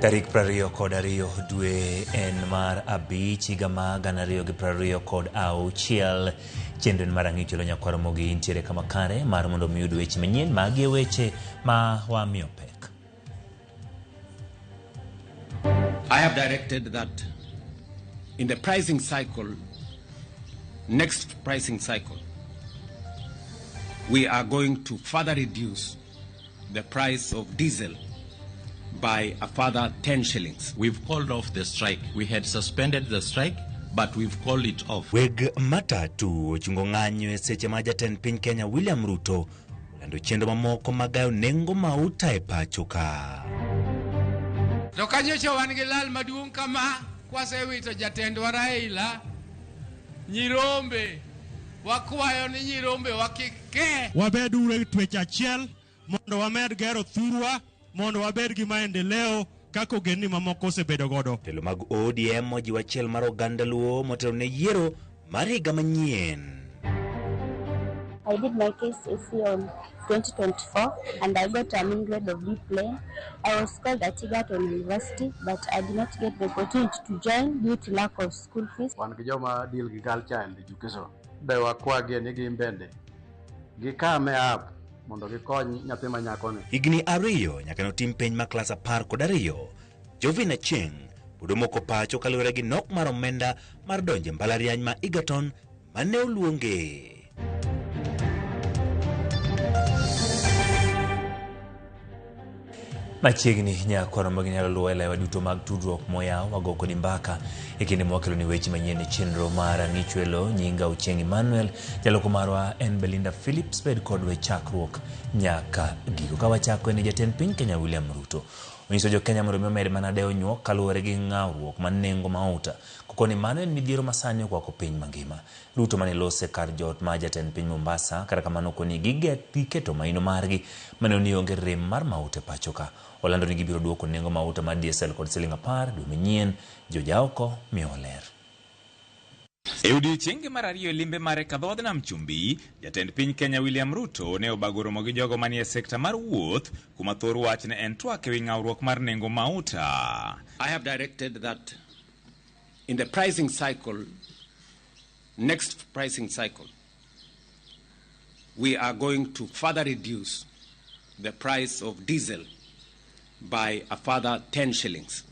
Tarik 22 dwe en mar abich higa ma 2026 chenro en mar ang'icho lo nyakwar Ramogi intiere kama kare mar mondo mi uyud weche manyien magi e weche ma wamiyo pek. I have directed that in the pricing cycle, next pricing cycle, we are going to further reduce the price of diesel by a further 10 shillings. We've called off the strike. We had suspended the strike, but we've called it off. Weg matatu ochungo ng'anyo e seche ma jatend piny Kenya William Ruto olando chenro mamoko mag gayo nengo mauta e pacho ka. To ka nyocha wan gi lal maduong' kama kwasewito jatendwa Raila, nyirombe wakwayo ni nyirombe wakik ke. Wabed uru e twech achiel mondo wamed gero thurwa mondo wabed gi maendeleo kaka ogendni mamoko osebedo godo. Telo mag ODM ojiwo achiel mar oganda Luo motelo ne yiero mar higa manyien. I did my KCSE on 2024 and I got a mean grade of B plain. I was called at Egerton University, but I did not get the opportunity to join due to lack of school fees. Wan gi joma deal gi girl child education. Be wakwagie ni gin bende gikame up mondo gikony nyathi ma nyakoni. Higni 2 nyaka notim penj mar klas 12 Jovin Achieng' pod omoko pacho kaluwore gi nok mar omenda mar donjo e mbalariany ma Egerton mane oluonge. Machiegni nyakwaro mag nyalo luwo e lewa duto mag tudruok moyaw wago kodi mbaka e kinde mwakelo ni weche manyien e chenro mar Ang'ichwelo. Nyinga Ochieng' Emmanuel, jaloko marwa en Belinda Phillips. Bed kodwa e chakruok nyaka giko. Ka wachako en jatend piny Kenya William Ruto onyiso jo Kenya mondo mi omed mana dewo nyuok kaluwore gi ng'awruok mar nengo mauta kokoni mano en midhiero masani okwako piny mangima. Ruto mane lose kar jot ma jatend piny Mombasa, kata kamano koni giketo maino margi maneno ni onge rem mar mauta e pacho ka. Olando ni gibiro duoko nengo mauta mar diesel kod siling 10 dwe manyien. Jojaoko miyowa ler. E odiechienge mar ariyo e limbe mare kadhodh nam chumbi, jatend piny Kenya William Ruto ne obago romo gi jogo manie sekta mar wuoth, kuma thor wach ne en twak ewi ng'awruok mar nengo mauta. I have directed that in the pricing cycle, next pricing cycle, we are going to further reduce the price of diesel by a further 10 shillings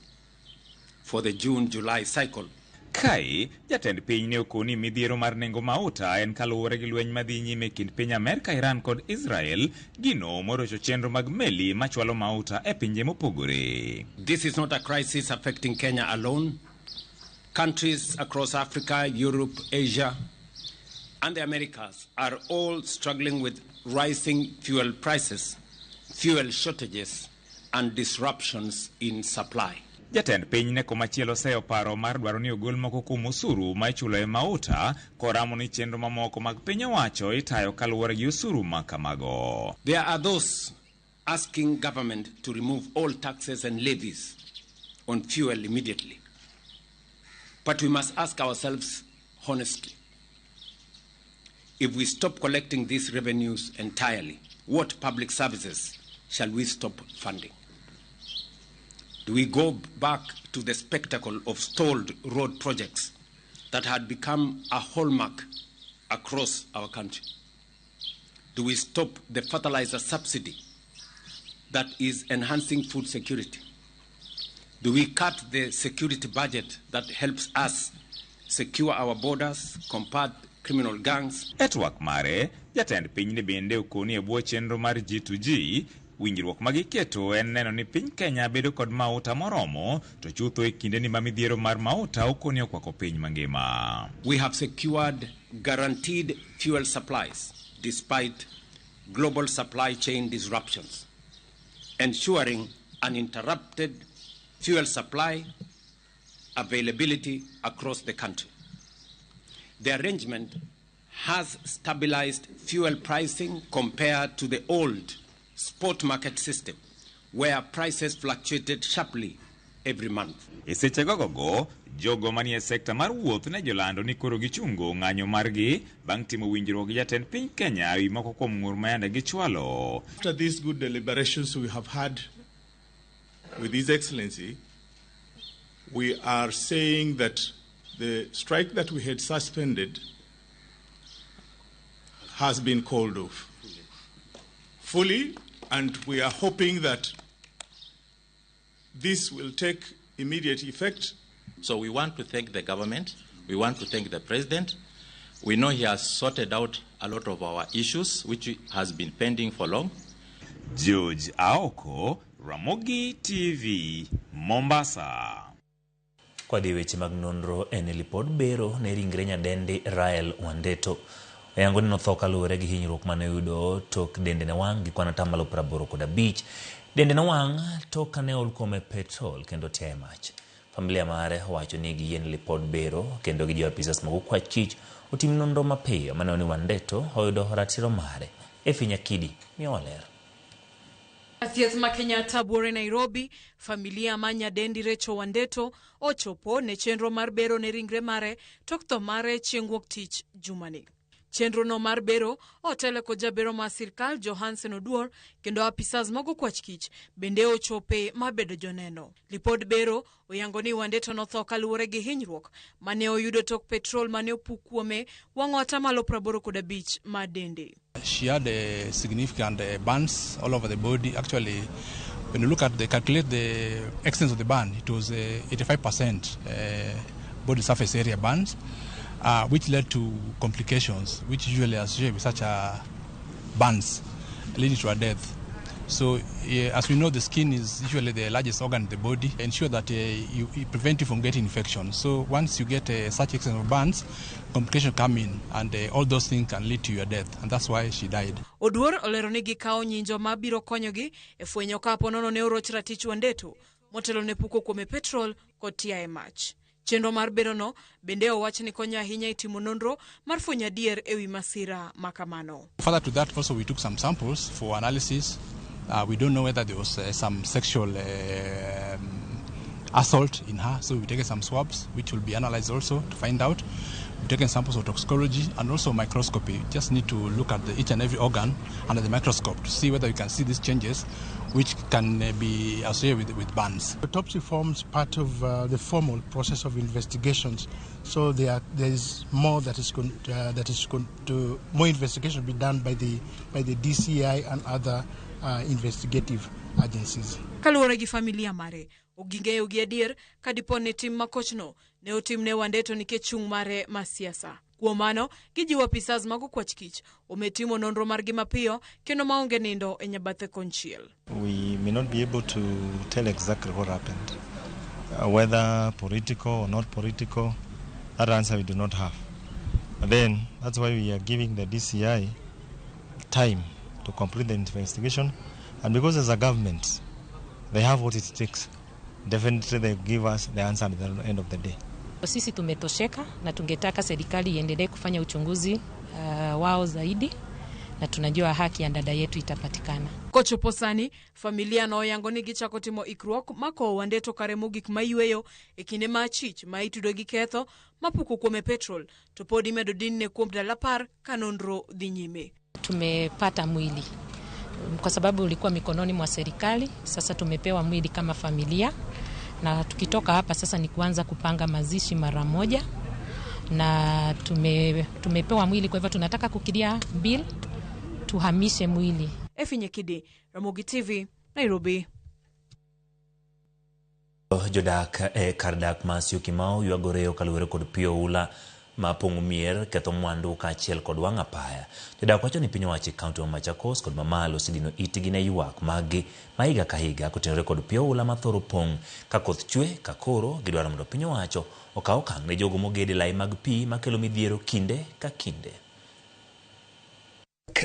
for the June-July cycle. Kae, jatend piny ne okoni midhiero mar nengo mauta en kaluwore gi lweny madhi nyime e kind piny Amerka, Iran kod Israel, gino morocho chenro mag meli machwalo mauta e pinje mopogore. This is not a crisis affecting Kenya alone. Countries across Africa, Europe, Asia, and the Americas are all struggling with rising fuel prices, fuel shortages, and disruptions in supply. Jatend piny ne komachielo oseyo paro mar dwaro ni ogol moko kuom osuru ma ichulo e mauta, koramo ni chenro mamoko mag piny owacho itayo kaluwore gi osuru ma kamago. There are those asking government to remove all taxes and levies on fuel immediately. But we must ask ourselves honestly, if we stop collecting these revenues entirely, what public services shall we stop funding? Do we go back to the spectacle of stalled road projects that had become a hallmark across our country? Do we stop the fertilizer subsidy that is enhancing food security? Do we cut the security budget that helps us secure our borders, combat criminal gangs? E twak mare, jatend piny ni bende okoni e bwo chenro mar G2G, winjruok ma giketo en neno ni piny Kenya bedo kod mauta moromo, to chutho e kinde ni ma midhiero mar mauta okoni okwako piny mangima. We have secured guaranteed fuel supplies despite global supply chain disruptions, ensuring uninterrupted fuel supply availability across the country. The arrangement has stabilized fuel pricing compared to the old spot market system, where prices fluctuated sharply every month. E seche gogogo, jogo manie sekta mar wuoth ne jolando ni koro gichungo ng'anyo margi bang' timo winjruok gi jatend piny Kenya ewi moko kuom ng'ur ma yande gichwalo. After these good deliberations we have had with His Excellency, We are saying that the strike that we had suspended has been called off fully, and we are hoping that this will take immediate effect. So we want to thank the government. We want to thank the president. We know he has sorted out a lot of our issues, which has been pending for long. George Aoko, Ramogi TV, Mombasa. Kwadhi weche mag nonro en lipod bero ne ringre nyadendi Rael Wandeto. Oyango ni notho kaluwore gi hinyruok mane oyudo tok dende ne wang' gi kwan atamalo 85. Dende ne wang' tok kane ool kuome petrol kendo tiaye mach. Familia mare owacho ni giyie ni lipod bero kendo gi jo apisas mag okwach kich otim nonro mapiyo maneno ni Wandeto oyudo ratiro mare. Efi Nyakidi miyowa ler. Thieth ma Kenyatta buore Nairobi, familia ma nyadendi Rachel Wandeto ochopo ne chenro mar bero ne ringre mare tok tho mare chieng' wuok tich jumani. Chenro no mar bero otelo kod jabero mar sirkal Johansen Oduor kendo apisas mag okwach kich bende ochope mabedo joneno. Lipod bero oyango ni Wandeto notho kaluwore gi hinyruok mane oyudo tok petrol mane opuk kuome wang'o atamalo 85 mar dende. She had significant burns all over the body. Actually, when you look at the calculate the extent of the burn, it was 85% body surface area burns, which led to complications, which usually associated with such burns, leading to a death. So, as we know, the skin is usually the largest organ in the body. Ensure that you prevent you from getting infection. So, once you get such extent of burns, complications come in, and all those things can lead to your death, and that's why she died. Oduor olero ni gikawo nyinjo mabiro konyogi e fwenyo kapo nono ne oroch ratich Wandeto motelo ne puko kuome petrol kod tiaye mach. Chenro mar berono bende owach ni konyo ahinya e timo nonro mar fwenyo adier ewi masira makamano. Further to that, also we took some samples for analysis. We don't know whether there was some sexual assault in her, so we've taken some swabs, which will be analyzed also to find out. We've taken samples of toxicology and also microscopy. You just need to look at each and every organ under the microscope to see whether you can see these changes, which can be associated with burns. Autopsy forms part of the formal process of investigations, so there is more that is going, that is going to more investigation be done by the DCI and other investigative agencies. Kaluwore gi familia mare, ok ging'eyo gi adier ka dipo ni tim makochno ne otim ne Wandeto nikech chung' mare mar siasa. Kuom mano, gijiwo apisas mag okwach kich omed timo nonro margi mapiyo kendo maonge nindo e nyabathe konchiel. We may not be able to tell exactly what happened, whether political or not political, that answer we do not have. But then that's why we are giving the DCI time to complete the investigation. And because as a government, they have what it takes, definitely they give us the answer at the end of the day. Sisi tumetosheka na tungetaka serikali iendelee kufanya uchunguzi wao zaidi na tunajua haki ya dada yetu itapatikana. Kochopo sani, familia noyango ni gichako timo ikruok makowo Wandeto kare mogik mayweyo e kinde ma achich ma itudo gi ketho mapuko kuome petrol to pod imedo dinne kuom ndalo 10 ka nonro dhi nyime. Tumepata mwili kwa sababu ulikuwa mikononi mwa serikali. Sasa tumepewa mwili kama familia, na tukitoka hapa sasa ni kuanza kupanga mazishi mara moja, na tumepewa mwili, kwa hivyo tunataka kuclear bill tuhamishe mwili. Efi Nyakidi, Ramogi TV, Nairobi. Jodak e kar dak ma Syokimau ywago reyo kaluwore kod pi oula ma pong'o mier ketho mwandu kaachiel kod wang' apaya. Jodak wacho ni piny owacho e kaunti ma Machakos kod mamalo osedino itgi ne ywak mag-gi ma higa ka higa kotenore kod pi oula mathoro pong' ka koth chwe ka koro gidwaro mondo piny owacho okaw okang' ne jogo mogedo e lai mag pi makelo midhiero kinde ka kinde.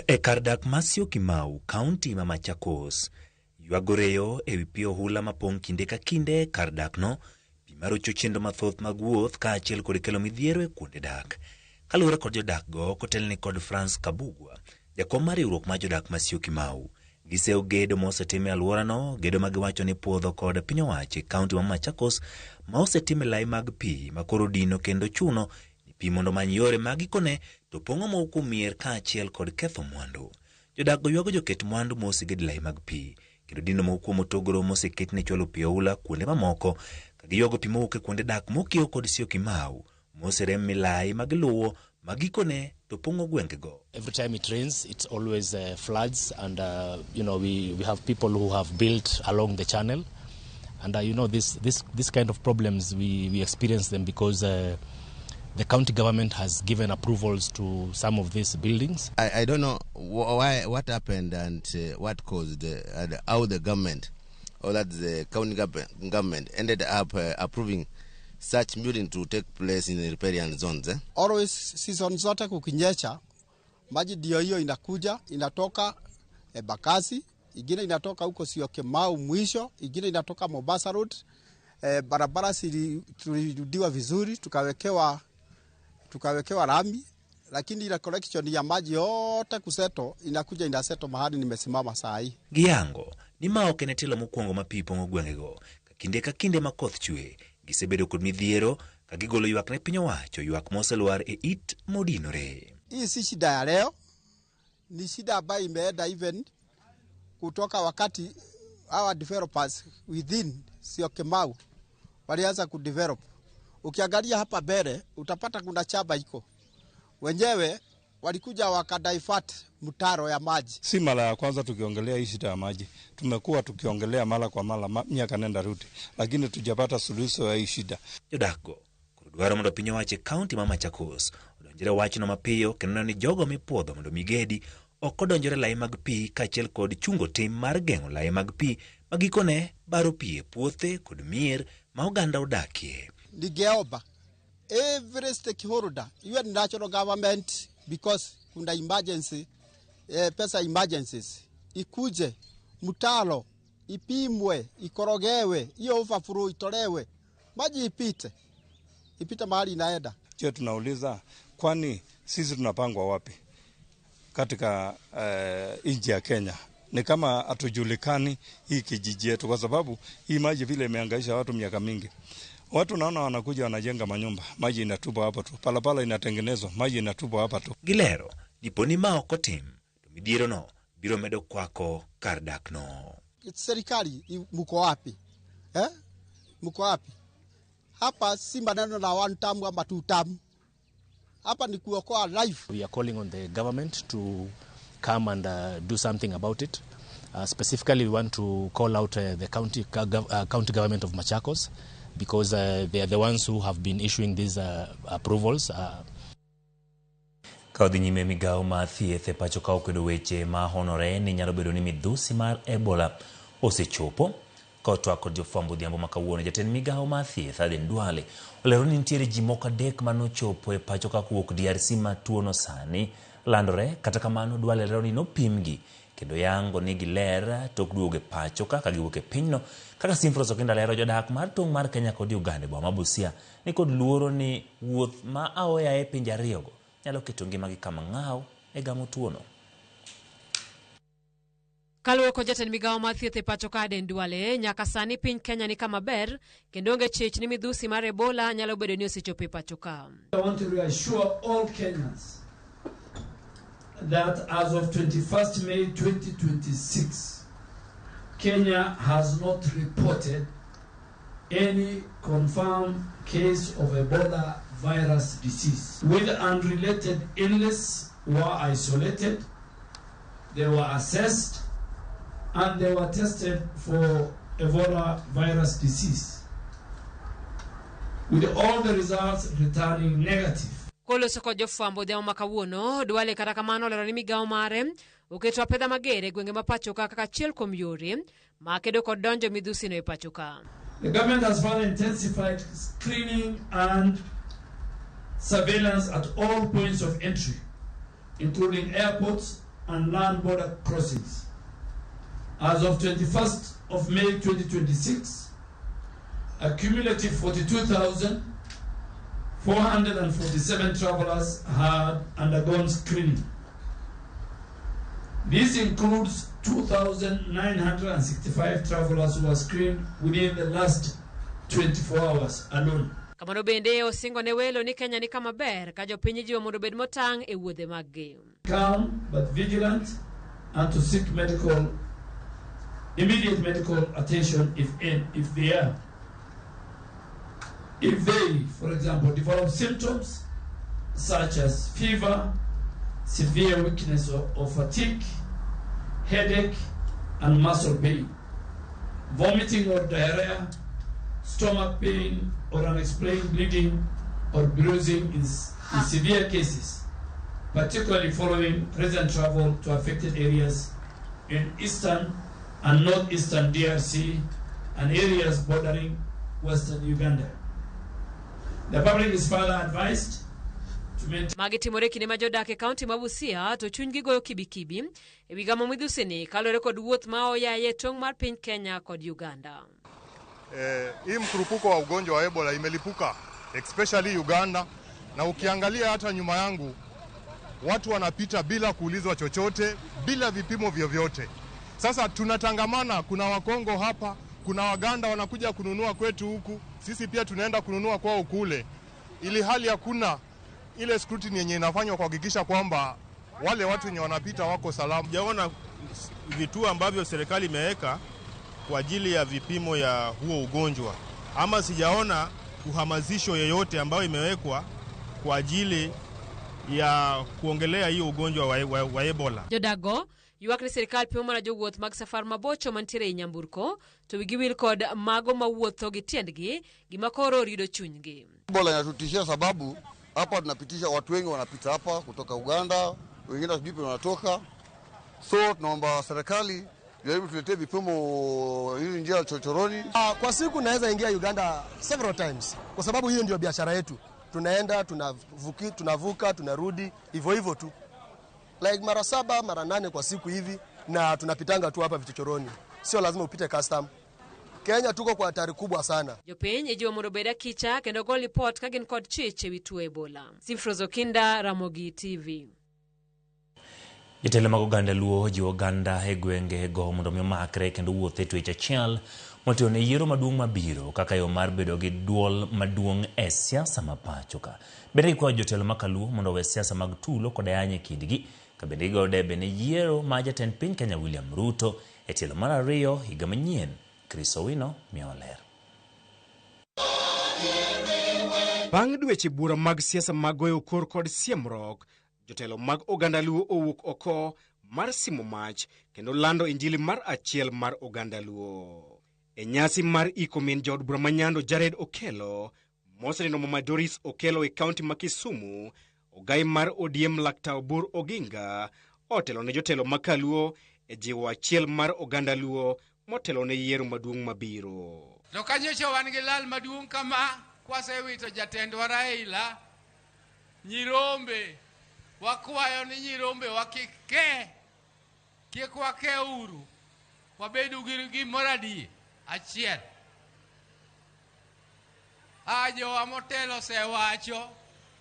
E kar dak ma Syokimau, kaunti ma Machakos, ywago reyo ewi pi ohula mapong' kinde ka kinde kar dak no, pi marocho chenro mathoth mag wuoth kaachiel kod kelo midhiero e kuonde dak. Kaluwore kod jodak go kotelni kod France Kabugwa, jakom mar riwruok mar jodak ma Syokimau, giseyo gedo mosetim e alworano, gedo ma giwacho ni puodho kod piny owacho e kaunti ma Machakos ma osetim e lai mag pi ma koro dino kendo chuno ni pi mondo omany yore ma gikone to pong'o moko kuom mier kaachiel kod ketho mwandu. Jodak go ywago joket mwandu moseged e lai mag pi kendo dino moko kuom otogoro moseket ne chwalo pi oula kuonde mamoko. ka giywago pi mowuok e kuonde dak mokiewo kod Syokimau moserem milai ma giluwo ma gikone to pong'o gwengego. Every time it rains, it's always floods, and we have people who have built along the channel, and this kind of problems we experience them because the county government has given approvals to some of these buildings. I don't know why, what happened and what caused and how the government, or that the county government ended up approving such building to take place in the riparian zones. Eh? Always season zote kukinyesha, maji ndio hiyo inakuja inatoka Embakasi, ingine inatoka huko Syokimau mwisho, ingine inatoka Mombasa Road. Barabara tulirudiwa vizuri, tukawekewa lami, lakini ile collection ya maji yote kusettle inakuja inasettle mahali nimesimama saa hii. Giyango ni ma ok en e tielo mokwongo ma pi pong'o gwengego ka kinde ka kinde ma koth chwe gisebedo kod midhiero ka gigolo ywak ne piny owacho ywak moselwar e it modinore. Hii si shida ya leo, ni shida ambayo imeenda even kutoka wakati our developers within Syokimau walianza kudevelop. Ukiangalia hapa mbele utapata kuna chamba iko. Wenyewe walikuja wakadivert mtaro ya maji. Si mara ya kwanza tukiongelea hii shida ya maji, tumekuwa tukiongelea mara kwa mara, miaka nenda rudi, lakini tujapata suluhisho ya hii shida. Jodakgo koro dwaro mondo piny owacho e kaunti ma Machakos odonjre wachno mapiyo kendo neno ni jogo mipuodho mondo migedi ok odonjore lai mag pi kaachiel kod chungo tim mar geng'o lai mag pi ma gikone baro pi e puothe kod mier ma oganda odakie. Ningeomba every stakeholder, even national government, because kuna emergency, pesa emergencies ikuje, mtaro ipimwe, ikorogewe, hiyo overflow itolewe, maji ipite mahali inaenda. Je, tunauliza kwani sisi tunapangwa wapi katika nchi ya Kenya? Ni kama hatujulikani hii kijiji yetu, kwa sababu hii maji vile imehangaisha watu miaka mingi. Watu naona wanakuja wanajenga manyumba, maji inatupwa hapo tu, palapala inatengenezwa, maji inatupwa hapa tu. Gilero dipo ni ma ok otim to midhiero no biro medo kwako kar dak no. Serikali mko wapi? Mko wapi? Hapa si maneno na one term ama two term. Hapa ni kuokoa life. We are calling on the government to come and do something about it. Specifically, we want to call out the county government of Machakos, because they are the ones who have been issuing these approvals. Ka odhi nyime migawo mar thieth e pacho ka okwedo weche ma honore ni nyalo bedo ni midhusi mar Ebola osechopo. Ka otwak kod jofwambo odhiambo ma kawuono, jatend migawo mar thieth Aden Duale olero ni nitiere ji moko adek manochopo e pacho ka kowuok DRC ma tuono sani landore. Kata kamano, Duale lero ni nopimgi kendo yango ni giler tok duogo e pacho ka giwuok e pinyno. Kaka Simfros Okinda lero, jodak mar tong' mar Kenya kod Uganda e boma ma Busia ni kod luoro ni wuoth ma aoyaye e pinje ariyogo nyalo keto ngimagi kama ng'aw e gamo tuono. Kaluwore kod jatend migawo mar thieth e pacho ka Aden Duale, nyaka sani piny Kenya ni kama ber kendo onge chich ni midhusi mar Ebola nyalo bedo ni osechopo e pacho ka. I want to reassure all Kenyans that as of 21st May 2026, Kenya has not reported any confirmed case of Ebola virus disease. With unrelated illness were isolated, they were assessed, and they were tested for Ebola virus disease, with all the results returning negative. Koloso kod jofwambo odhiambo ma kawuono, Duale kata kamano olero ni migawo mare oketo apedha mager e gwenge ma pacho ka kaka achiel kuom yore ma kedo kod donjo midhusino e pacho ka. The government has further intensified screening and surveillance at all points of entry, including airports and land border crossings. As of 21st of May 2026, a cumulative 42,447 travelers had undergone screening. This includes 2,965 travelers who were screened within the last 24 hours alone. Kamano bende osingo ne welo ni Kenya ni kama ber ka jopiny ijiwo mondo obed motang' e wuodhe mag-gi. Calm but vigilant and to seek immediate medical attention if they are If they, for example, develop symptoms such as fever, severe weakness or fatigue, headache, and muscle pain, vomiting or diarrhea, stomach pain, or unexplained bleeding or bruising in severe cases, particularly following recent travel to affected areas in eastern and northeastern DRC and areas bordering western Uganda. The public is further advised to maintain. Magi timore kinde ma jodak e kaunti ma Busia to chunygi goyo kibikibi e wi gamo midhusi kaluwore kod wuoth ma oyaye tong' mar piny Kenya kod Uganda. Hii mkurupuko wa ugonjwa wa Ebola imelipuka especially Uganda, na ukiangalia hata nyuma yangu watu wanapita bila kuulizwa chochote, bila vipimo vyovyote. Sasa tunatangamana, kuna Wakongo hapa, kuna Waganda wanakuja kununua kwetu huku, sisi pia tunaenda kununua kwao kule, ili hali hakuna ile scrutiny yenye inafanywa kuhakikisha kwamba wale watu wenye wanapita wako salama. Sijaona vituo ambavyo serikali imeweka kwa ajili ya vipimo ya huo ugonjwa, ama sijaona uhamasisho yeyote ambayo imewekwa kwa ajili ya kuongelea hiyo ugonjwa wa Ebola. Jodago ywak ni sirikal pimo mana jowuoth mag safar mabocho mantiere ei nyamburko to wigi wil kod mago mawuotho gi tiendgi, gima koro orido chunygi. Ebola inatutishia sababu hapa tunapitisha watu wengi wanapita hapa kutoka Uganda, wengine sijui wanatoka. So tunaomba serikali jaribu tuletee vipimo hizi njia chochoroni. Kwa siku naweza ingia Uganda several times kwa sababu hiyo ndio biashara yetu. Tunaenda, tunavuka, tunarudi, hivyo hivyo tu. Like mara 7, mara 8 kwa siku hivi, na tunapitanga tu hapa vichochoroni. Sio lazima upite custom. Kenya tuko kwa hatari kubwa sana. Jopiny ijiwo mondo obed akicha kendo go lipot ka gin kod chich ewi tuo Ebola. Simfrozo Kinda, Ramogi TV. Jotelo mag oganda Luo jiwo oganda e gwenge go mondo mi omakre kendo wuoth e twech achiel motiyo ne yiero maduong' mabiro kaka yo mar bedo gi duol maduong' e siasa ma pacho ka. Bende gikwayo jotelo ma kaluo mondo owe siasa mag tulo kod ayany e kindgi, ka bende gigoyo debe ne yiero ma jatend piny Kenya William Ruto e tielo mar 2 higa manyien. Chris Owino miyo ler. Bang' dweche bura mag siasa mag goyo kor kod siemruok, jotelo mag oganda Luo owuok oko mar simo mach kendo lando injili mar achiel mar oganda Luo. E nyasi mar iko min jaod bura ma Nyando Jared Okello, mosenindo Mama Doris Okello e kaunti ma Kisumu, ogai mar ODM Laktar Obur Oginga otelo ne jotelo ma kaluo e jiwo achiel mar oganda Luo motelo ne yiero maduong' mabiro. To kanyocha wan gi lal maduong' kama kwasewito jatendwa Raila, nyirombe wakwayo ni nyirombe wakike, kik wakeuru, wabedu gi gimoro adi achiel. Jowa motelo osewacho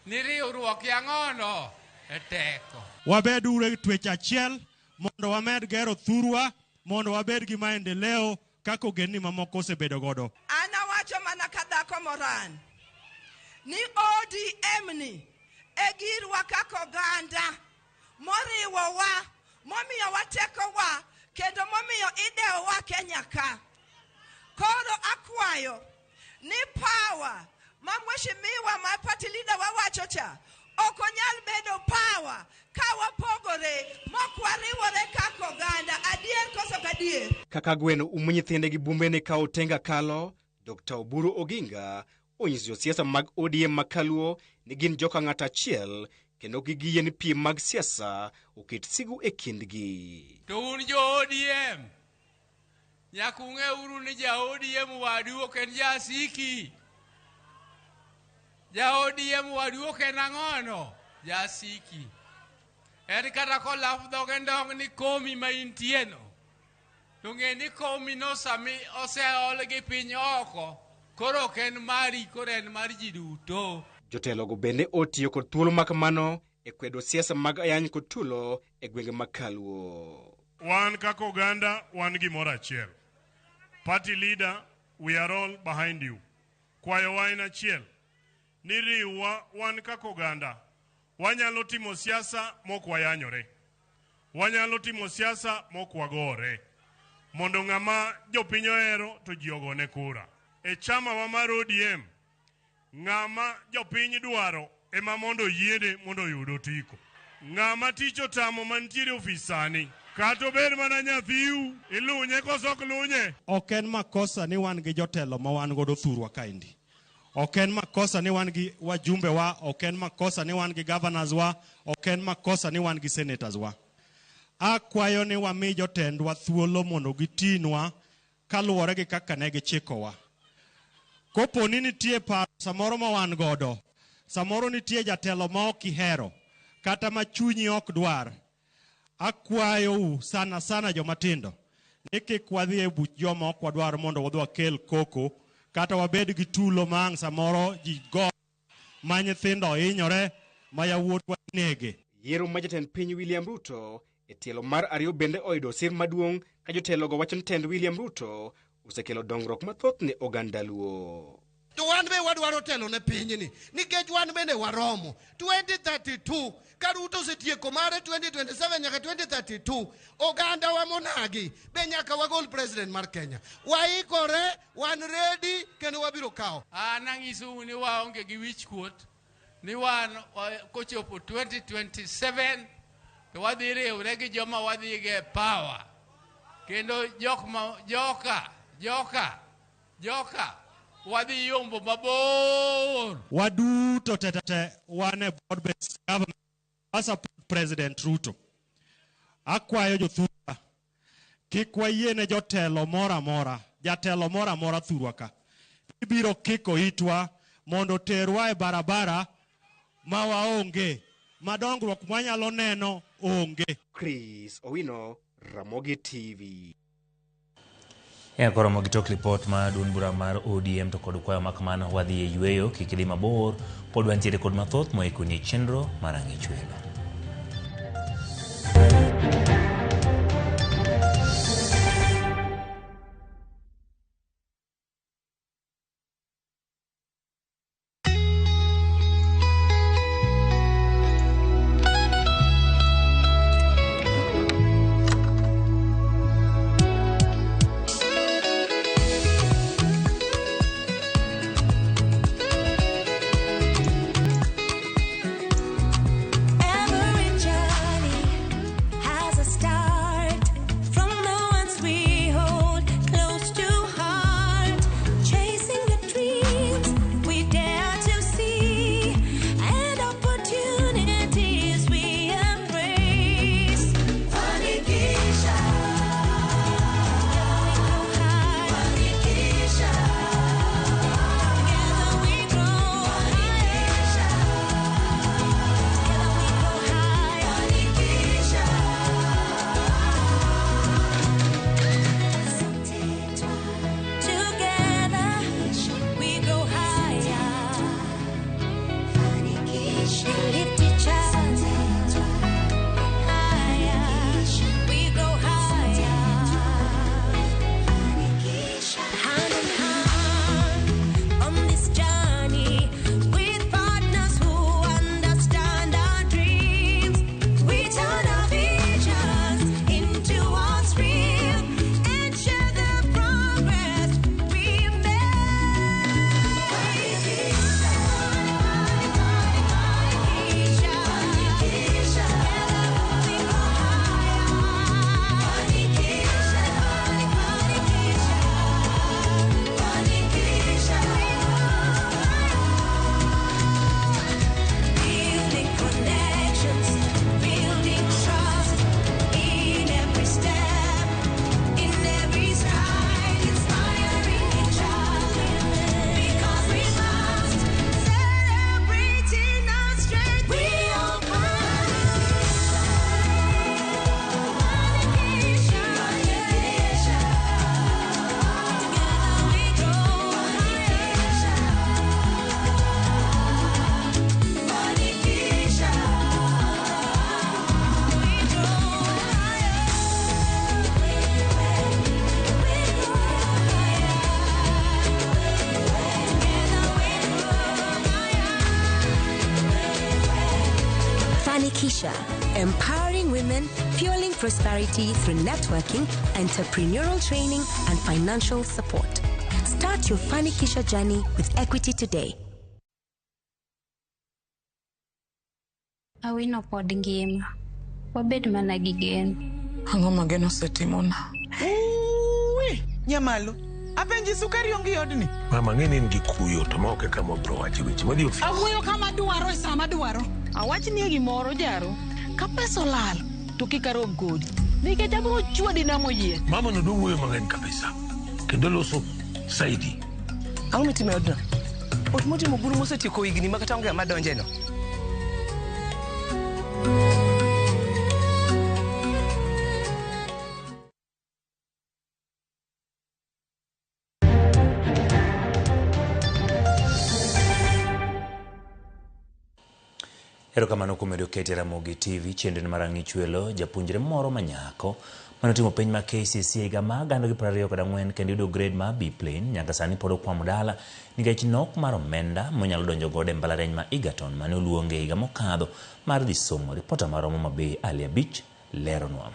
ni riwruok ya ang'ono e teko. Wabeduru e twech achiel mondo wamed gero thurwa, mondo wabed gi maendeleo kaka ogendni mamoko osebedo godo. An awacho mana ka dhako moran ni ODM ni e girwa kaka oganda moriwowa, momiyowa tekowa, kendo momiyo idewowa Kenya ka. Koro akwayo ni power ma mheshimiwa ma party leader wawacho cha ok onyal bedo power ka wapogore mok wariwore kaka oganda. Adier koso kadier? Kaka gweno umo nyithinde gi bumbene ka otenga kalo, Dr. Oburu Oginga onyiso josiasa mag ODM ma kaluo ni gin joka ng'ato achiel kendo gigiyie ni piem mag siasa oket sigu e kindgi. To un jo ODM, nyaka ung'euru ni ja ODM wadu ok en jasiki. Ja ODM wadu ok en ang'ono? Jasiki. En kata kolaf dhoge ndong' ni komi ma intieno, to ng'e ni komi no sami oseol gi piny oko, koro ok en mari, koro en mar ji duto. Jotelogo bende otiyo kod thuolo makamano e kwedo siasa mag ayany kod tulo e gwenge mag Kaluo. Wan kaka oganda wan gimoro achiel. Party leader, we are all behind you. Kwayowa en achiel ni riwwa wan kaka oganda. Wanyalo timo siasa mok wayanyore. Wanyalo timo siasa mok wagore. Mondo ng'ama jopiny ohero to ji ogone kura. E chama wa mar ODM, Ng'ama jopiny dwaro ema mondo oyiene mondo oyud otiko. Ng'ama tich otamo mantiere e ofis sani, kata obed mana nyathiu, ilunye koso ok lunye? Ok en makosa ni wan gi jotelo ma wan godo thurwa kaendi. Ok en makosa ni wan gi wajumbe wa, ok en makosa ni wan gi governors wa, ok en makosa ni wan gi senators wa. Akwayo ni wami jotendwa thuolo mondo gitinwa kaluwore gi kaka ne gichikowa. Kopo ni nitie paro samoro ma wan godo, samoro nitie jatelo ma ok ihero, kata ma chunyi ok dwar, akwayou sana sana joma tindo ni kik wadhi e buch joma ok wadwar mondo wadhi wakel koko kata wabed gi tulo ma ang' samoro ji go ma nyithindo hinyore ma yawuotwa inege. Yiero ma jatend piny William Ruto e tielo mar ariyo bende oyudo sir maduong' ka jotelogo wacho ni tend William Ruto osekelo dongruok mathoth ne oganda Luo. To wan be wadwaro telo ne pinyni nikech wan bende waromo 2032 ka Ruto osetieko mare 2027 nyaka 2032 oganda wa monagi be nyaka wagol president mar Kenya. Waikore, wan ready kendo wabiro kawo. An ang'isou ni waonge gi wichkuot ni wan kochopo 2027 to wadhi riwre gi joma wadhi go e power. Kendo jok ma joka joka joka wadhi yombo mabor. Waduto te te te wan e broad based government wa support President Ruto. Akwayo jothurwa kik wayiene jotelo moro amora, jatelo moro amora thurwa ka ibiro kiko itwa mondo terwa e barabara ma waonge, ma dongruok mwanyalo neno onge. Chris Owino, Ramogi TV. E koromo gi tok lipot mar duond bura mar ODM to kod kwayo mak mano wadhi e yueyo kik idhi mabor pod wantiere kod mathoth moikoni e chenro mar ang'ich welo. Every journey has a start from the ones we hold close to heart, chasing the dreams we dare to see and opportunities we embrace. Fanikisha, Fanikisha, together we grow. Fanikisha. Together we go higher. Lift each other higher. We go higher. Hand in hand on this journey with partners who understand our dreams. We turn our visions into what's real and share the progress we Building connections, building trust in every step, in every stride, inspiring each other. Because we must celebrate in our strength. We are Together we grow. Fanikisha, empowering women, fueling prosperity through networking, entrepreneurial training, and financial support. Start your Fanikisha journey with Equity today. Awino pod ngima. Wabed mana gi geno. Ang'o ma geno osetimona? Uwi, nyamalo. Apenji sukari onge e odni. Mama ng'e ni in gi kuyo to ma ok e kama wabiro wache weche. Wadhi ofis. Awuoyo kama dwaro e sama dwaro. Awachnie gimoro jaro. Ka pesa olal to kik arom kodi. Nikech abiro chwadi namoyie. Mama no dwa wuoyo mang'eny kabisa. Kendo loso saidi. Ang'o mitimo e odno? Ot motimo buru mosetieko higni ma kata onge ng'ama donje no. Erokamano kuom medo kete Ramogi TV chenro mar Ang'ich Welo, japuonjre moro ma nyako mane otimo penj mar KCSE e higa mar 2024 kendo yudo grade mar B plain nyaka sani pod okwamo dala nikech nok mar omenda monyalo donjo godo e mbalariany ma Egerton mane oluonge e higa mokadho mar dhi somo. Ripota mar Homa Bay Ali Abich leronwa.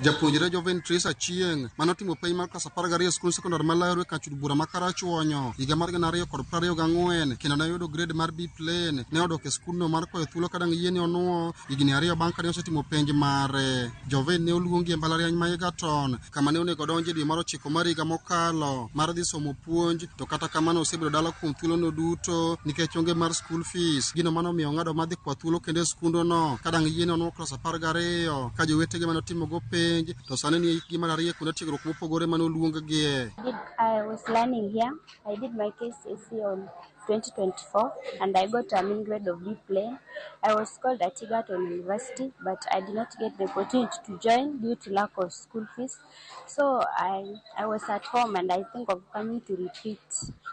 Japuonjre Joven Trace Achieng' mane otimo penj mar klas 12 e skund sekondar ma Laru e kar bura ma Karachuonyo higa mar 2024 kendo ne oyudo grade mar B plain ne odok e skundno mar kwayo thuolo ka dang' yiene onuo higni 2 bang' kane osetimo penj mare. Joven ne oluongi e mbalariany ma Egerton kama ne onego odonje dwe mar 9 mar higa mokalo mar dhi somo puonj, to kata kamano osebedo dala kuom thuolono duto nikech onge mar school fees, gino mane omiyo ong'ado mar dhi kwa thuolo kendo e skundno ka dang' yiene onuo klas 12 ka jowetege mane otimogo penj to sani ni hikgi mar 2 kuonde tiegruok mopogore mane oluonggie. I was learning here. I did my KCSE on 2024 and I got a mean grade of B plain. I was called at Egerton University, but I did not get the opportunity to join due to lack of school fees. So I was at home and I think of coming to repeat.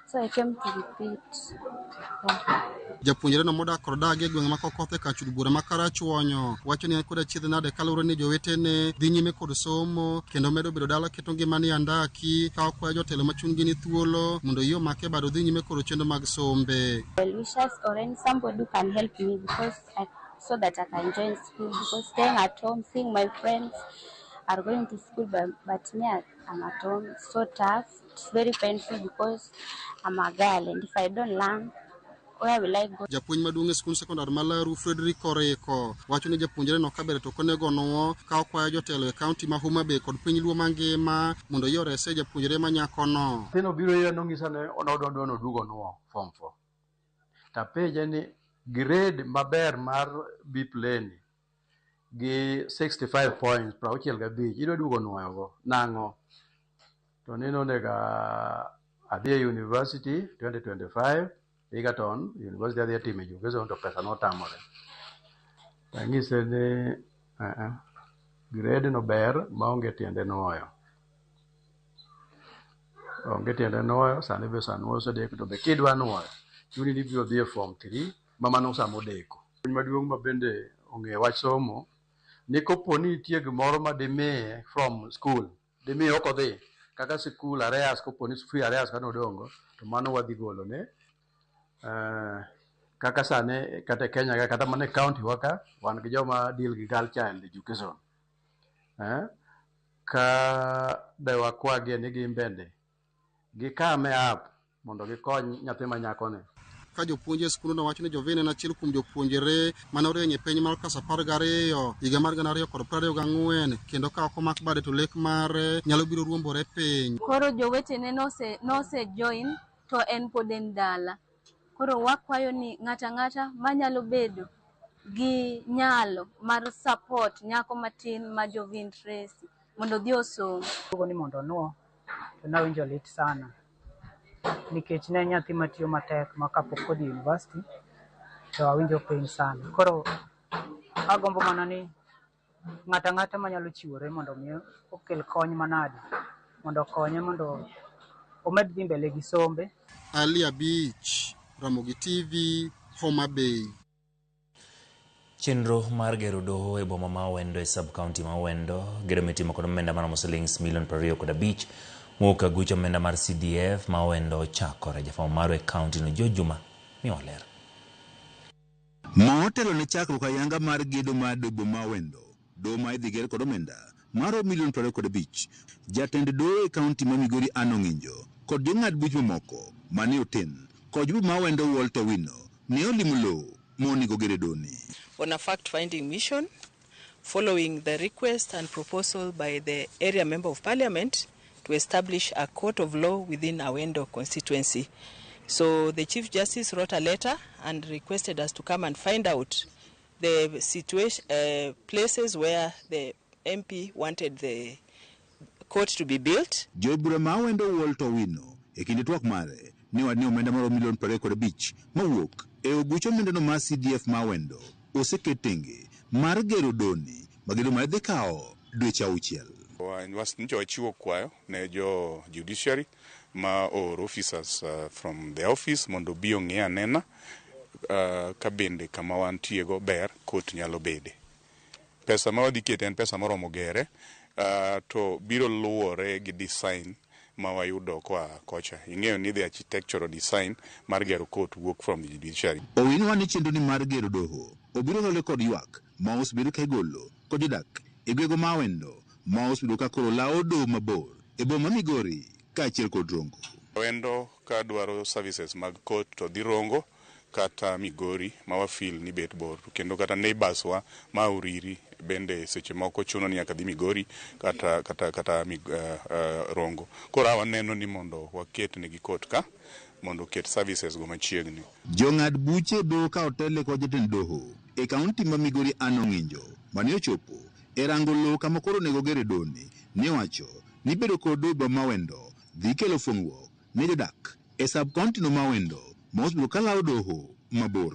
So I came to repeat. Yeah. Japuonjre no modak kod dagi e gweng' ma Kokoth e kar bura ma Karachuonyo wacho ni en koda chiedh nade kaluwore ni jowetene dhi nyime kod somo kendo medo bedo dala keto ngimane e andaki ka okwayo jotelo ma chunygi ni thuolo mondo yie omake bado dhi nyime kod chenro mag sombe. Well wishers or any somebody who can help me because so that I can join school, because staying at home, seeing my friends are going to school, but me, I'm at home. It's so tough. It's very painful because I'm a girl and if I don't learn, where will I go? Japuonj maduong' e skund sekondar ma Laru Frederick Oriko wacho ni japuonjre no kaber to ok onego onuo ka okwayo jotelo e kaunti ma Homa Bay kod piny Luo mangima mondo yie orese japuonjre ma nyakono. Nyathino biro ira nonyisa ni nodwa noduog onuo form 4. Tapenje ni grade maber mar B plain gi 65 points 65 idwa duogo nuoyogo nang'o? To ni nonego adhi e university 2025 Egerton University adhi atimo education to pesa notamore. Tanyise ni grade no ber maonge tiende nuoyo. Onge tiende nuoyo, sani be sa nuoyo osedeko to be kidwa nuoyo chuni ni ibiro dhi e form 3 ma mano sama odeko. Puonj maduong' ma bende ong'eyo wach somo ni kopo ni nitie gimoro ma dimiye from school, dimiye ok odhi kaka sikul arrears, kopo ni free arrears kane odongo to mano wadhi golone. Kaka sani kata e Kenya ka kata mana e county wa ka wan gi joma deal gi girl child education. Ka de wakwagie ni gin bende gikame up mondo gikony nyathi ma nyakoni. Ka jopuonj e skundno wacho ni Jovin en achiel kuom jopuonjre mane orieny e penj mar klas 12 higa mar 2024 kendo ka ok omak bade to lek mare nyalo biro ruombore piny. Koro jowetene nose join to en pod en dala. Koro wakwayo ni ng'ato ang'ata manyalo bedo gi nyalo mar support nyako matin ma Jovin Tracy mondo odhi osom. Ni mondo onuo to nawinjo lit sana nikech ne nyathi matiyo matek ma kapok odhi university to awinjo pain sana. Koro agombo mana ni ng'ato ang'ata manyalo chiwore mondo mi okel kony manade mondo okonye mondo omed dhi mbele gi sombe. Ali Abich, Ramogi TV, Homa Bay. Chenro mar gero doho e boma ma Awendo e sub county ma Awendo, gedo mitimo kod omenda maromo silings milion 25 mowuok e aguch omenda mar CDF ma Awendo ochakore. Jafwambo marwa e county no George Juma miwa ler. Motelo ne chakruok ayanga mar gedo mar doho ma Awendo, doho ma idhi ger kod omenda maromo milion 25. Jatend doho e county ma Migori Anne Ong'injo kod jong'ad buch mamoko mane oten kod joboma ma Awendo Walter Wino ne olimo lowo monego gere doni. On a fact-finding mission following the request and proposal by the area member of parliament to establish a court of law within Awendo constituency. So the Chief Justice wrote a letter and requested us to come and find out the situation, places where the MP wanted the court to be built. Jaod bura ma Awendo Walter Owino e kinde twak mare ne owacho ni omenda maromo milion 25 mowuok e oguch omendano mar CDF ma Awendo oseket tenge mar gero doni ma gedo mare dhi kawo dweche 6. Nyocha wachiwo kwayo ne jo judiciary ma ooro officers from the office mondo obi ong'i anena ka bende kama wantiego ber court nyalo bede. Pesa ma wadhi kete en pesa moromo gere, to biro luwore gi design ma wayudo koa kocha. Ing'eyo ni the architectural design mar gero court wuok from the judiciary. Owino wacho ni chenro ni mar gero doho obiro hole kod ywak ma osebedo ka igolo kod jodak e gwenge ma Awendo ma osebedo ka koro lawo doho mabor e boma Migori kaachiel kod Rongo. Awendo ka dwaro services mag court to dhi Rongo kata Migori ma wafeel ni bet bor, kendo kata neighbors wa ma Uriri bende seche moko chuno ni nyaka dhi Migori kata Rongo. Koro waneno ni mondo waket negi court ka mondo oket services go machiegni. Jong'ad buche doho ka otele kod jatend doho e kaunti ma Migori Anne Ong'injo mane ochopo e rango lowo kama koro onego gere doni ne owacho ni bedo kod doho ma Awendo dhi kelo fuong'ruok ne jodak e sub county no ma Awendo ma osebedo ka lawo doho mabor.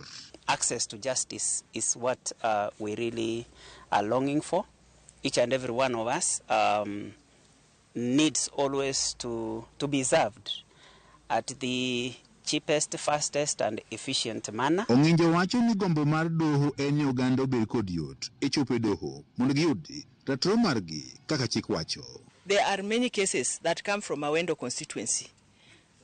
Access to justice is what we really are longing for. Each and every one of us needs always to be served at the cheapest, fastest and efficient manner. Ong'injo wacho ni gombo mar doho en ni oganda obed kod yot e chopo e doho mondo giyud ratiro margi kaka chik wacho. There are many cases that come from Awendo constituency,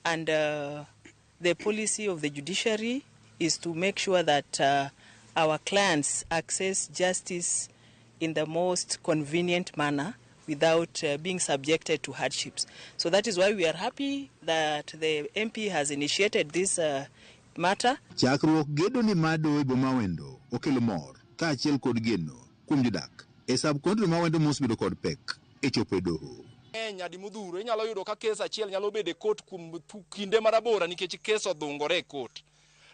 and the policy of the judiciary is to make sure that our clients access justice in the most convenient manner without being subjected to hardships. So that is why we are happy that the MP has initiated this matter. Chakruok gedo ni mar doho e boma Awendo okelo mor kaachiel kod geno kuom jodak e sub county ma Awendo mosebedo kod pek e chopo e doho. Nyadi modhuro inyalo yudo ka kes achiel nyalo bedo e court kuom kinde marabora nikech kes odhungore e court.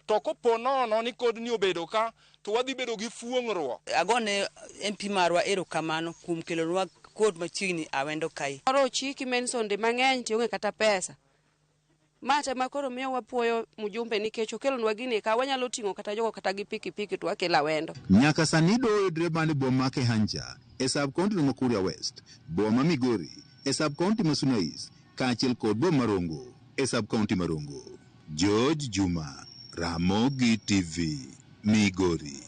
To kopo nono ni kodni obedo ka to wadhi bedo gi fuong'ruok. Agone MP marwa erokamano kuom kelonwa court machiegni Awendo kae. Moro ochiki mensonde mang'eny to onge kata pesa. Ma tema koro miyo wapuoyo mjumbe nikech okelonwa gini ka wanyalo ting'o kata jogo kata gi pikipiki to wakelo Awendo. Nyaka sani doho yudre mana e boma ma Kehancha e sub county ma Kuria West, boma ma Migori e sub county ma Suna East kaachiel kod boma ma Rongo e sub county ma Rongo. George Juma, Ramogi TV, Migori.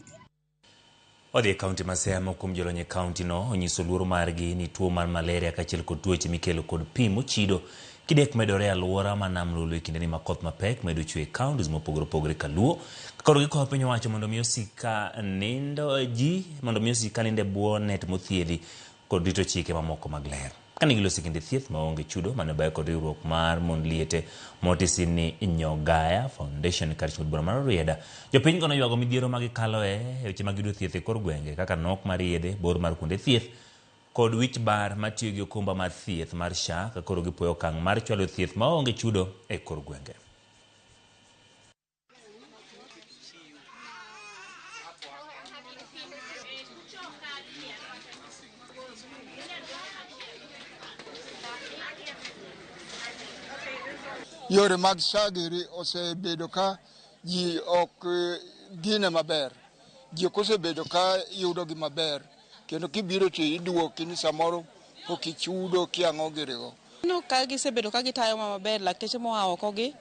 Odhi e kaunti ma Siaya moko kuom jolony e kaunti no onyiso luoro margi ni tuo mar malaria kaachiel kod tuoche mikelo kod pi mochido kidek medore e alwora ma Nam Lolwe e kindeni ma koth mapek medo chwe e counties mopogore opogore kaluo. Koro gikwayo piny owacho mondo mi osik ka nindo ji mondo mi osik ka nindo e bwo net mothiedhi kod rito chike mamoko mag ler. Kane giloso kinde thieth maonge chudo mane obayo kod riwruok mar mond liete motisi ni Nyogaya Foundation kar od bura mar Rarieda. Jopiny go noywago midhiero ma gikaloe e weche mag yudo thieth e kor gwenge kaka nok mar yedhe, bor mar kuonde thieth kod wich bar matiyo gi okumba mar thieth mar SHA ka koro gipuoyo okang' mar chwalo thieth maonge chudo e kor gwenge. Yore mag SHA giri osebedo ka ji ok gine maber. Ji ok osebedo ka yudogi maber. Kendo kibiro to iduoki ni samoro pok ichudo kiang'o girigo. Aneno ka gisebedo ka gitayowa maber, lakteche moa oko gi,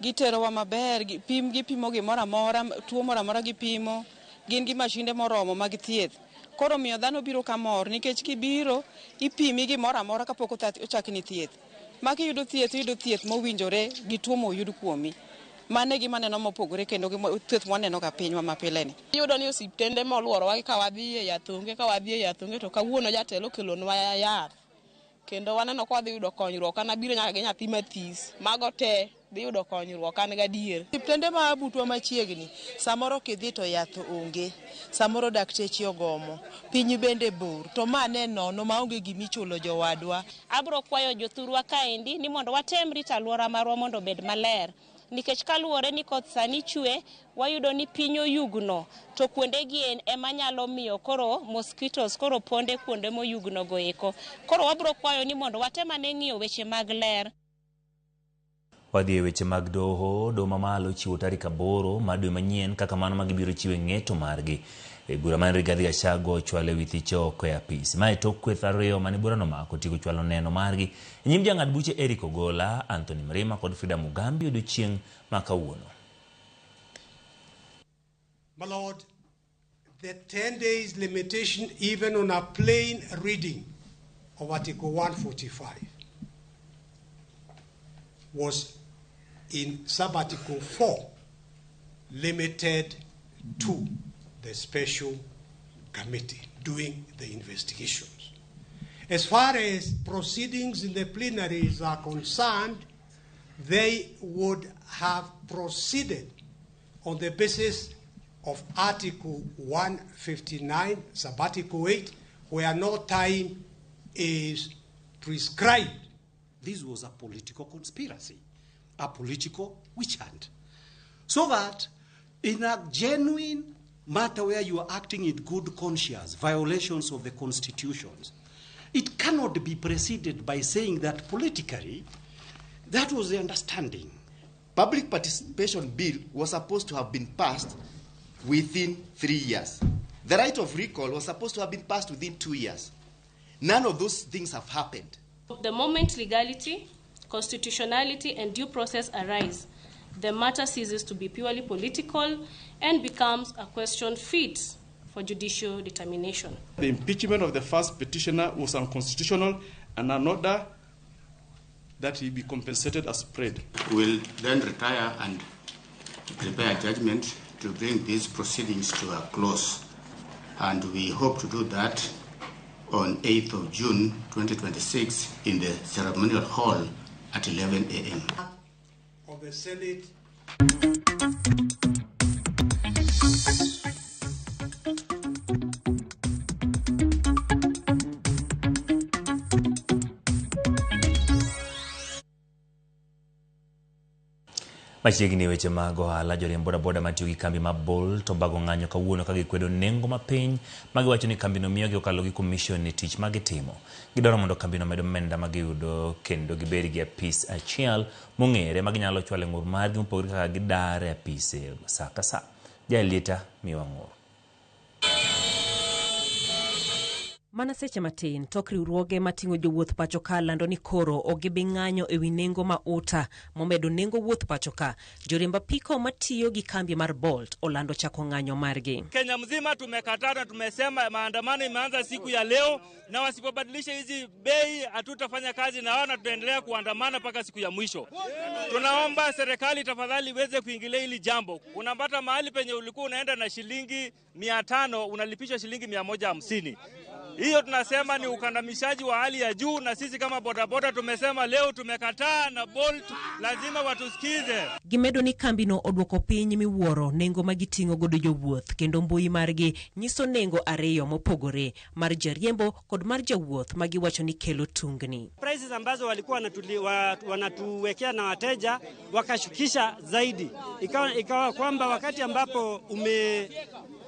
giterowa maber, pim gipimo gimoro amora, tuo moro amora gipimo, gin gi mashinde moromo mag thieth. Koro miyo dhano biro kamor nikech kibiro ipimi gimoro amora kapok ochakni thieth. Ma kiyudo thieth, iyudo thieth mowinjore gi tuo moyud kuomi. Mano e gima aneno mopogore kendo gi thieth mwaneno ga pinywa mapile ni. Iyudo ni osiptende moluorowa ka wadhi e yathonge, ka wadhi e yathonge to kawuono jatelo okelonwa yath. Kendo waneno ka wadhi yudo konyruok, an abiro nyaka gi nyathi mathis. Mago te dhi yudo konyruok an gadier. Osiptende ma butwa machiegni samoro kidhi to yath onge, samoro dakteche ogomo, piny bende bor, to ma ne nono maonge gimichulo jowadwa. Abro kwayo jothurwa kaendi ni mondo watem rito alwora marwa mondo obed maler. Nikech kaluwore ni koth sani chwe, wayudo ni piny oyugno, to kuonde gi ema nyalo miyo koro mosquitoes koro ponde kuonde moyugno go eko. Koro wabro kwayo ni mondo watem ane ng'iyo weche mag ler. Wadhi e weche mag doho. Doho mamalo chiwo tarik 8 mar dwe manyien kaka mano ma gibiro chiwo e ng'eto margi. E bura mane Rigathi Gachagua ochwalo e wi thiche oko e apis. Mae tok kweth ariyo mane burano omako otieko chwalo neno margi e nyim jang'ad buche Eric Ogola, Anthony Mrima kod Frida Mugambi odiochieng' ma kawuono. My Lord, the 10 days limitation even on a plain reading of Article 145 was in Sub-Article 4 limited to the special committee doing the investigations. As far as proceedings in the plenaries are concerned, they would have proceeded on the basis of Article 159, Sub-Article 8, where no time is prescribed. This was a political conspiracy, a political witch hunt. So that in a genuine matter where you are acting in good conscience, violations of the constitutions, it cannot be preceded by saying that politically, that was the understanding. Public participation bill was supposed to have been passed within 3 years. The right of recall was supposed to have been passed within 2 years. None of those things have happened. The moment legality, constitutionality, and due process arise, the matter ceases to be purely political and becomes a question fit for judicial determination. The impeachment of the first petitioner was unconstitutional and an order that he be compensated as prayed. We'll then retire and prepare a judgment to bring these proceedings to a close. And we hope to do that on 8th of June 2026 in the ceremonial hall at 11 a.m. Of the Senate. Machiegni weche mag ohala, joriemb bodaboda matiyo gi kambi mar Bolt obago ng'anyo kawuono ka gikwedo nengo mapiny ma giwacho ni kambino miyogi okalo gi commission e tich ma gitimo. Gidwaro mondo kambino omed omenda ma giyudo kendo gibed gi apis achiel mong'ere ma ginyalo chwalo e ng'ur margi mopogore kaka gidar e apise sa ka sa. Jaelieta miwa ng'ur. Mana seche matin tok riwruoge mating'o jowuoth pacho ka lando ni koro ok gibi ng'anyo ewi nengo ma UTA momedo nengo wuoth pacho ka. Joriemb apiko matiyo gi kambi mar Bolt olando chako ng'anyo margi. Kenya mzima tumekataa na tumesema maandamano imeanza siku ya leo, na wasipobadilisha hizi bei hatutafanya kazi na wao na tutaendelea kuandamana mpaka siku ya mwisho. Tunaomba serikali tafadhali iweze kuingilia hili jambo. Unapata mahali penye ulikuwa unaenda na shilingi 500 unalipishwa shilingi 150. Hiyo tunasema ni ukandamishaji wa hali ya juu, na sisi kama bodaboda tumesema leo tumekataa na Bolt lazima watusikize. Gimedo ni kambino odwoko piny miwuoro nengo ma giting'o godo jowuoth kendo mbui margi nyiso nengo ariyo mopogore mar jariembo kod mar jawuoth ma giwacho ni kelo tungni. Prices ambazo walikuwa wanatuwekea na wateja wakashukisha zaidi. Ikawa kwamba wakati ambapo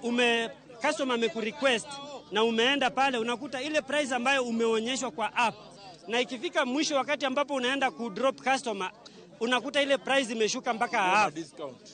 ume customer amekurequest na umeenda pale unakuta ile price ambayo umeonyeshwa kwa app, na ikifika mwisho wakati ambapo unaenda ku drop customer unakuta ile price imeshuka mpaka half.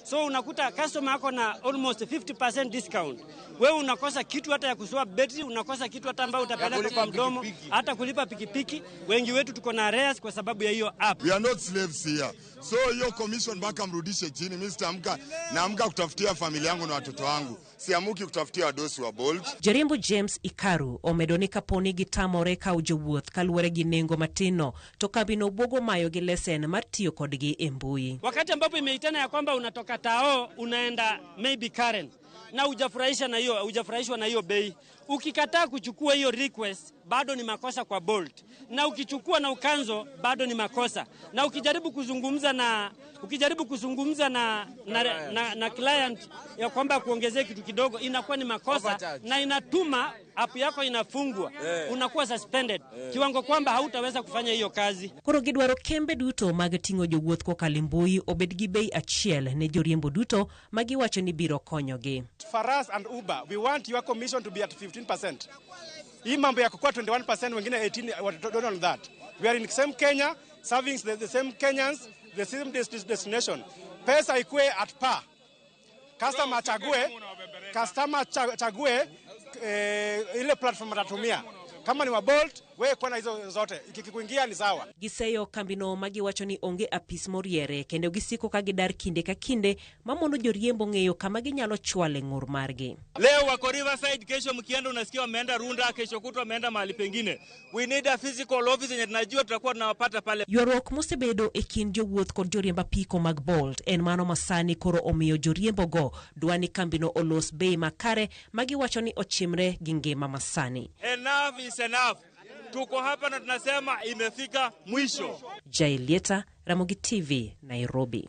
So unakuta customer ako na almost 50% discount. Wewe unakosa kitu hata ya kuswap battery, unakosa kitu hata ambayo utapeleka kwa mdomo, hata kulipa pikipiki. Wengi wetu tuko na arrears kwa sababu ya hiyo app. We are not slaves here. So hiyo commission mpaka mrudishe chini. Mimi sitaamka, naamka kutafutia familia yangu na watoto wangu. Siamuki kutafutia wadosi wa Bolt. Jariembo James Ikaru omedo ni kaponi gitamore kawo jowuoth kaluwore gi nengo matino to kambino buogo mayo gi lesen mar tiyo kodgi e mbui. Wakati ambapo imeitana ya kwamba unatoka Tao unaenda maybe Karen, na hujafurahisha na hiyo hujafurahishwa na hiyo bei, ukikataa kuchukua hiyo request bado ni makosa kwa Bolt, na ukichukua na ucancel bado ni makosa, na ukijaribu kuzungumza na client ya kwamba kuongezea kitu kidogo inakuwa ni makosa. Overcharge. Na inatuma app yako inafungwa, unakuwa suspended kiwango kwamba hautaweza kufanya hiyo kazi. Koro gidwaro kembe duto mag ting'o jowuoth kokalo e mbui obed gi bei achiel ne joriembo duto ma giwacho ni biro konyogi. For us and Uber, we want your commission to be at 15%. Hii mambo ya kukua 21%, wengine 18, we don't want that. We are in the same Kenya, serving the same Kenyans, the same destination. Pesa ikue at par. Customer chague ile platform atatumia. Kama ni wa Bolt, wewe kuwa na hizo zote. Ikikuingia ni sawa. Giseyo kambino ma giwacho ni onge apis moriere kendo gisiko ka gidar kinde ka kinde mamono joriembo ng'eyo kama ginyalo chwale ng'ur margi. Leo wako Riverside, kesho mkienda unasikia wameenda Runda, kesho kutwa wameenda mahali pengine. We need a physical office yenye tunajua tutakuwa tunawapata pale. Ywaruok mosebedo e kind jowuoth kod joriemb apiko mag Bolt en mano masani koro omiyo joriembogo dwa ni kambino olos bei makare ma giwacho ni ochimre gi ngima masani. Enough is enough. Tuko hapa na tunasema imefika mwisho. Jailieta, Ramogi TV, Nairobi.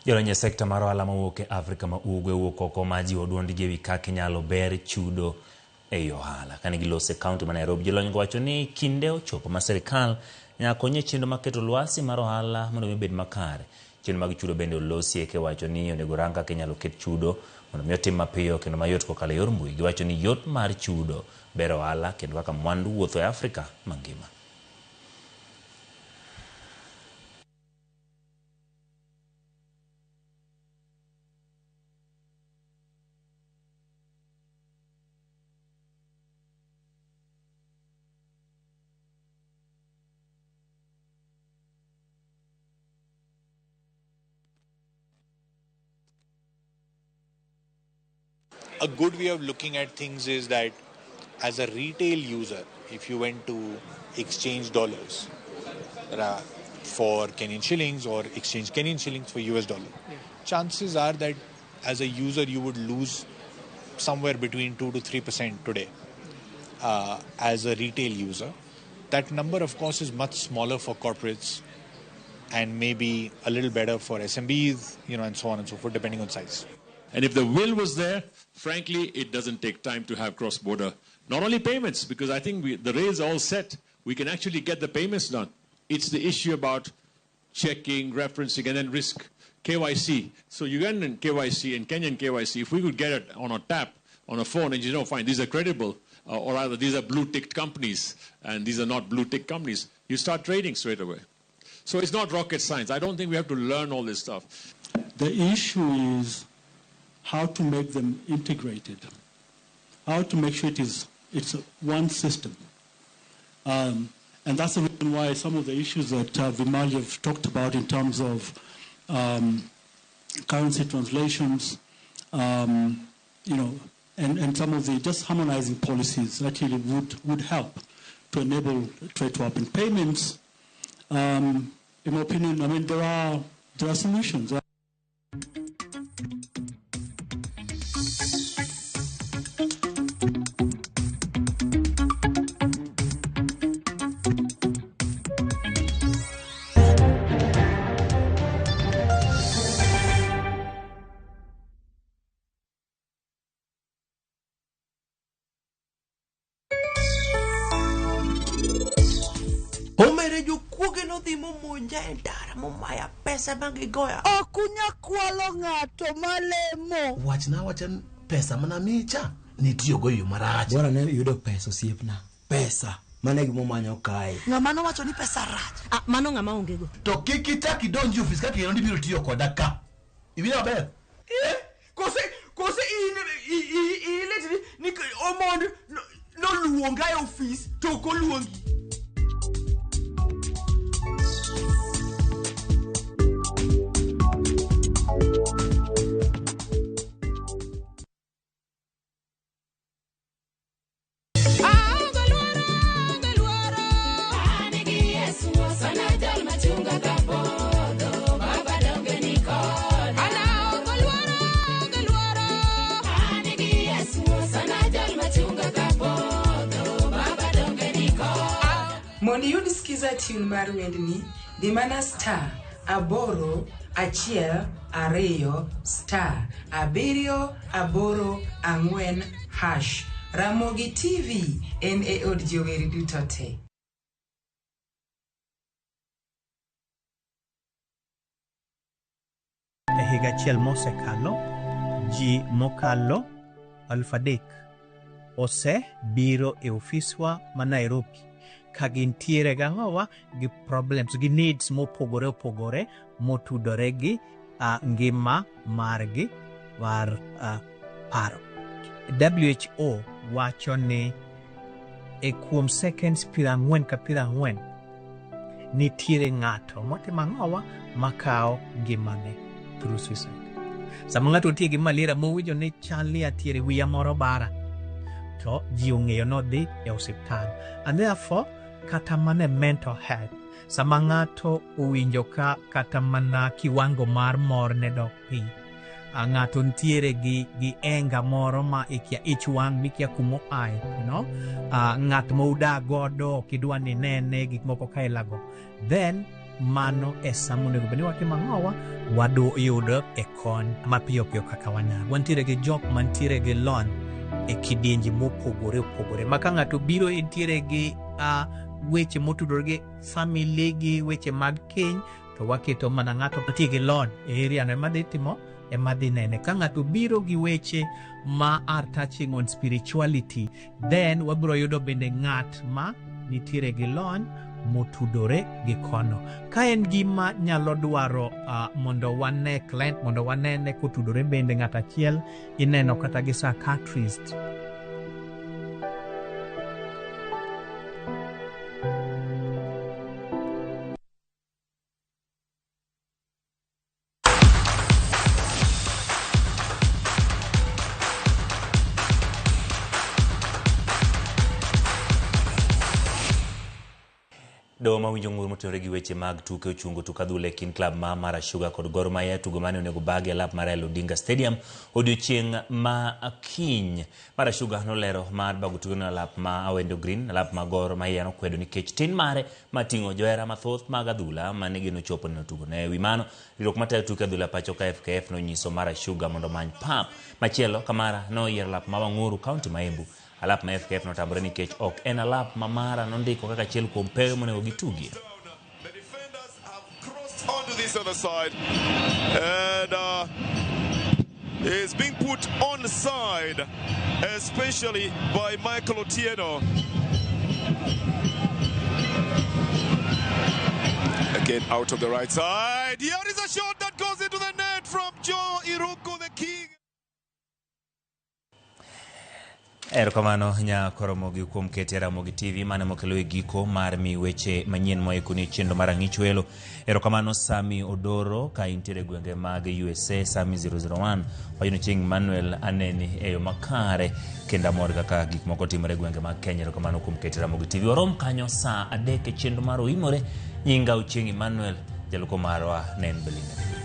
Jolony e sekta mar ohala mawuok e Afrika ma Ugwe wuok oko mar jiwo duondgi ewi kaka inyalo ber chudo ei ohala. Kane giloso e kaunti ma Nairobi, jolony go wacho ni kinde ochopo ma sirikal nyaka kony e chenro mar keto lwasi mar ohala mondo mi obed makare. Chenro mag chudo bende olosie kiwacho ni onego rang kaka inyalo ket chudo mondo mi otim mapiyo kendo mayot kokalo e yor mbui. Giwacho ni yot mar chudo bero ohala kendo kaka mwandu wuotho e Afrika mangima. A good way of looking at things is that as a retail user, if you went to exchange dollars for Kenyan shillings or exchange Kenyan shillings for US dollar, chances are that as a user you would lose somewhere between 2 to 3% today as a retail user. That number, of course, is much smaller for corporates and maybe a little better for SMBs, and so on and so forth, depending on size. And if the will was there, frankly, it doesn't take time to have cross-border, not only payments, because I think the rails are all set. We can actually get the payments done. It's the issue about checking, referencing, and then risk, KYC. So Ugandan KYC and Kenyan KYC, if we could get it on a tap, on a phone, and fine, these are credible, or rather these are blue-ticked companies, and these are not blue-ticked companies, you start trading straight away. So it's not rocket science. I don't think we have to learn all this stuff. The issue is how to make them integrated, how to make sure it's one system. And that's the reason why some of the issues that Vimal have talked about in terms of currency translations, and some of the just harmonizing policies actually would help to enable trade to happen. Payments, in my opinion, I mean, there are solutions. Omere jokuoge nodhi momonja e ndara momaya pesa magigoya. Ok unya kwalo ng'ato malemo. Wachna awacha ni pesa mana micha nitiyogo e yo marach. Bora ne yudo pesa, osiepna. Pesa. Mano e gima omanyo kae. Ng'ama nowacho ni pesa rach. Ah, mano ng'ama ongego. To kik ichak idonji ofis kaka kendo ibiro tiyo koda ka. Iwinjo maber? Eh? Kose in ilet ni Omond noluonga e ofis to ok oluongi. Aonge luoro, aonge luoro. An gi Yesu osana jal machunga kapodho. Baba donge ni koda. An aonge luoro, aonge luoro. Mondo iyud skiza tune mar wendni, di mana star 8 1 2 star 7 8 4 hash. Ramogi TV en e od jower duto te. E higa achiel mosekalo, ji mokalo 3,000 osebiro e ofiswa ma Nairobi ka gintiere gang'owa gi problems gi needs mopogore opogore motudore gi ngima margi mar paro. WHO wacho ni e kuom seconds 40 ka 40 nitiere ng'ato motimo ang'owa makawo ngimane through suicide. Sama ng'ato nitie gi malaria mowinjo ni chal ni atiere wiya moro bara, to ji ong'eyo nodhi e osiptal. And therefore, kata mana e mental health, sama ng'ato owinjo ka kata mana kiwango mar morne dok piny, ng'ato nitiere gi enga moro ma ikia ich wang' mikia kuma oaye, you know? Ng'at ma udak godo ok idwa ni nene gik moko kailago, then mano e sama onego bed ni watimo ang'owa wadu yudo e kony mapiyo piyo kaka wanyalo. Wantiere gi jok mantiere gi lony e kidienje mopogore opogore ma ka ng'ato biro entiere gi weche motudore gi family gi weche mag keny to waketo mana ng'ato mantie gi lony e area no ema dhi timo ema dhi nene. Ka ng'ato biro gi weche ma are touching on spirituality, then wabiro yudo bende ng'at ma nitiere gi lony motudore gi kono. Ka en gima nyalo dwaro mondo wane client, mondo wanene kotudore bende ng'at achiel ineno kata gi psychiatrist. Doho mawinjo ng'ur motenore gi weche mag tuke ochungo tuk adhula e kind klab ma Mara Sugar kod Gor Mahia. Tugo mane onego bagi e lap mar Raila Odinga Stadium odiochieng' ma kiny. Mara Sugar nolero mar bago tuke no alap ma Awendo Green, alap ma Gor Mahia nokwedo nikech tin mare mar ting'o johera mathoth mag adhula mane geno chopo neno tugo. Ne wi mano, riwruok matayo tuke adhula pacho ka FKF nonyiso Mara Sugar mondo omany pap machielo ka Mara noyiero alap ma Wang'uru, kaunti ma Embu. Alap ma FKF notamore nikech ok en alap ma Mara nondiko kaka achiel kuom pewe monego gitugie. Onto this other side, and is being put on side, especially by Michael Otieno. Again out of the right side. Here is a shot that goes into the net from Joe Irungu, the king. Erokamano nya Koromogi kuom kete Ramogi TV mane mokelo e giko mar mi weche manyien moikoni e chenro mar Ang'ich Welo. Erokamano Sami Odoro ka intiere e gwenge mag USA, Sami 001. Wayudo chieng' Manuel aneni e yo makare kendo amor kaka gik moko timore e gwenge mag Kenya. Erokamano kuom kete Ramogi TV. Warom kanyo saa 3 e chenro mar Oimore. Nyinga Ochieng' Emmanuel, jalupo marwa ne en Belinda.